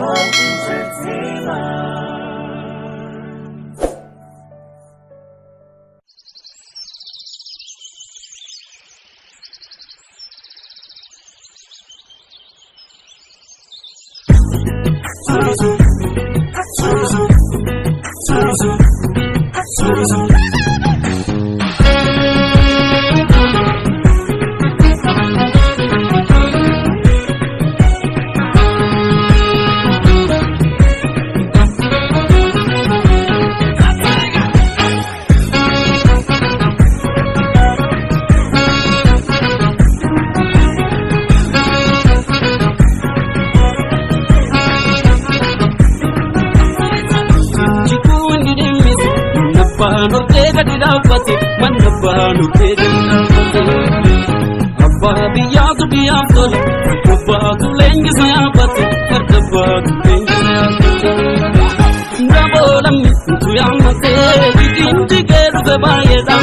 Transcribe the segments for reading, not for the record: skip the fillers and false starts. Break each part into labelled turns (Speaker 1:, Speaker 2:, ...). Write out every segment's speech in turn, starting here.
Speaker 1: Entertainment.
Speaker 2: Abbaa biyyaatu biyyaaf tole, abbaatu leenjisa yaabbate, farda abbaatu leenjisa yaabbate. Daboolamni utu yaammatee, jijiin jigee dhufe baay'eedha.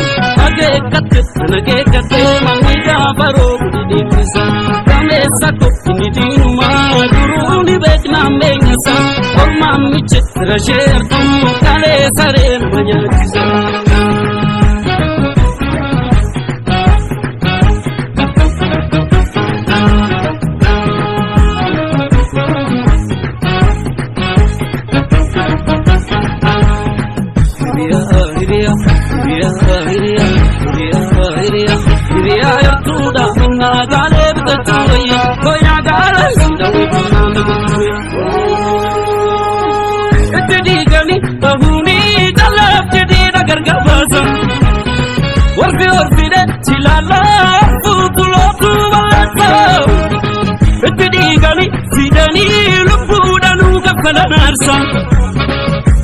Speaker 2: Akeekkatte kan akeekkatte manni gaafa roobu dhidhiibbisa. Gameessa tokko inni diinumaa duruu ni beeknaan beenyasa. Ormaan miche irra ishee argamu kalee saree nama nyaachisa.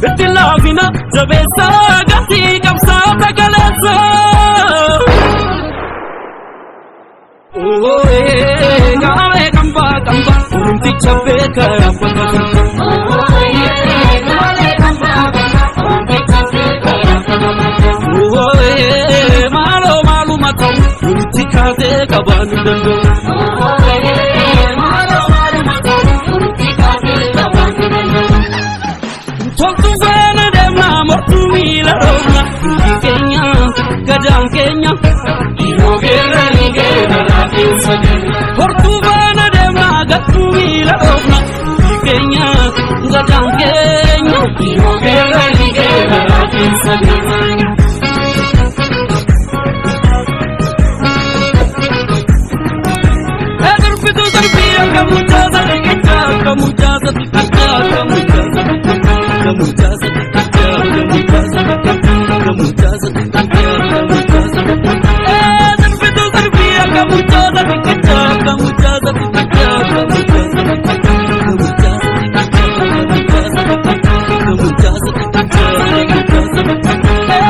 Speaker 2: Itti laafina jabeessa gatii qabsaa tagaleessa. Gaawee kambaa kambaa oromticha beeka yaabbata. Maaloo maaluma ta'u wanti kaatee qabaan hin danda'u. Toltu faana deemnaa mortuu miila dhoofna. Biyyi keenya gadaan keenya. Yeroo geerranii geerraraa keessa deemna. Hortuu faana deemnaa gattuu miila dhoofna. Biyyi keenya gadaan keenya. Yeroo geerranii geerraraa keessa deemna. Darbitu darbii akka muchaasa riqichaa akka muchaasa xixiqqaa akka muchaasa xixiqqaa akka muchaasa xixiqqaa akka muchaasa xixiqqaa akka muchaasa xixiqqaa akka muchaasa xixiqqaa. Darbitu darbii akka muchaasa riqichaa akka muchaasa xixiqqaa akka muchaasa xixiqqaa akka muchaasa xixiqqaa akka muchaasa xixiqqaa akka muchaasa xixiqqaa akka muchaasa xixiqqaa.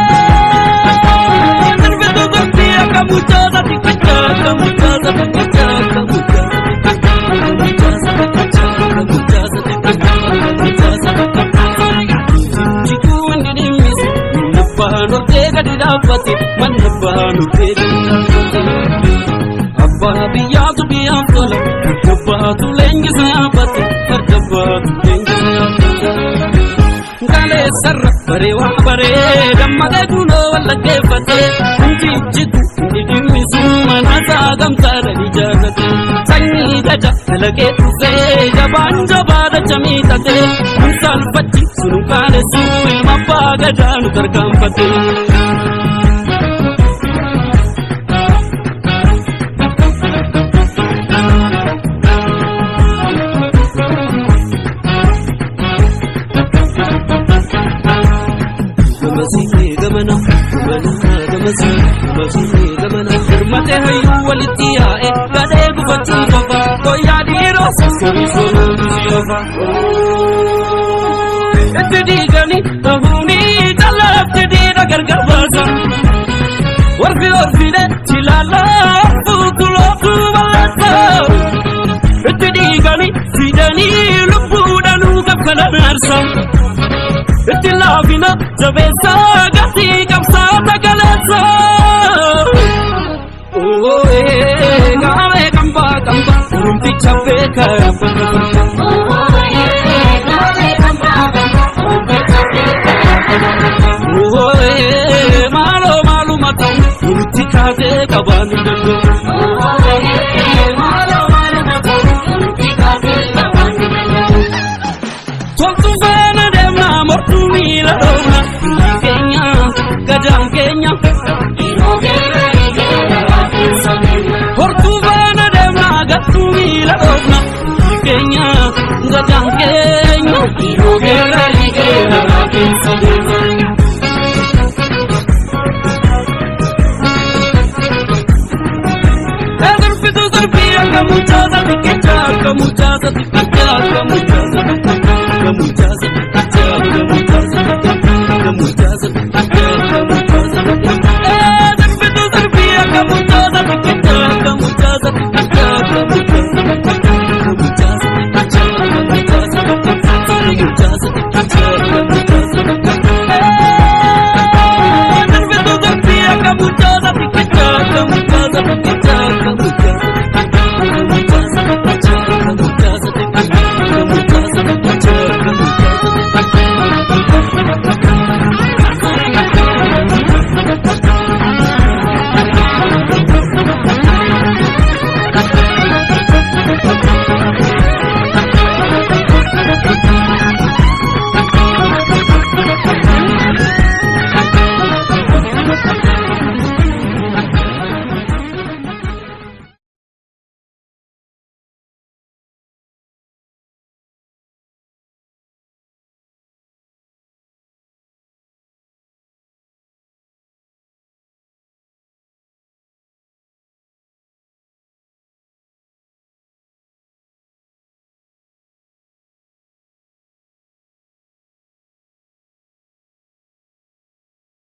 Speaker 2: Darbitu darbii akka muchaasa riqichaa akka muchaasa xixiqqaa akka muchaasa Abbaa biyyaatu biyyaaf tola, abbaatu leenjisa yaabbate, farda abbaatu leenjisa yaabbate. Kaleessarra baree waa baree dammaqee kunoo wallaggeeffate injijjitu inni dhimmisu mana isaa gamtaadhaan ijaarrate sanyii gaja dalagee dhufee jabaan jabaa dacha miixate kun saalfachi sunu kaalessu ilma abbaa gadaa nu tarkaanfate. Gamasii gamana gamana gamasii gamasii gamana hirmatee hayyuu walitti yaa'e gadhee gufachuu qofa guyyaa dhiiroo sassabii sooluu qofa. Itti diiganii tahuunii calaafte dhiira gargar baasa. Warfi orfilee chilaalaa fuukulootu balleessa. Itti diiganii fidanii lubbuudhaanuu kaffalan aarsa. Itti laafina jabeessa gatii qabsaa tagaleessa. Gaawee kambaa kambaa oromticha beeka yaabbata. Akka muchaasatti adda akka muchaasatti.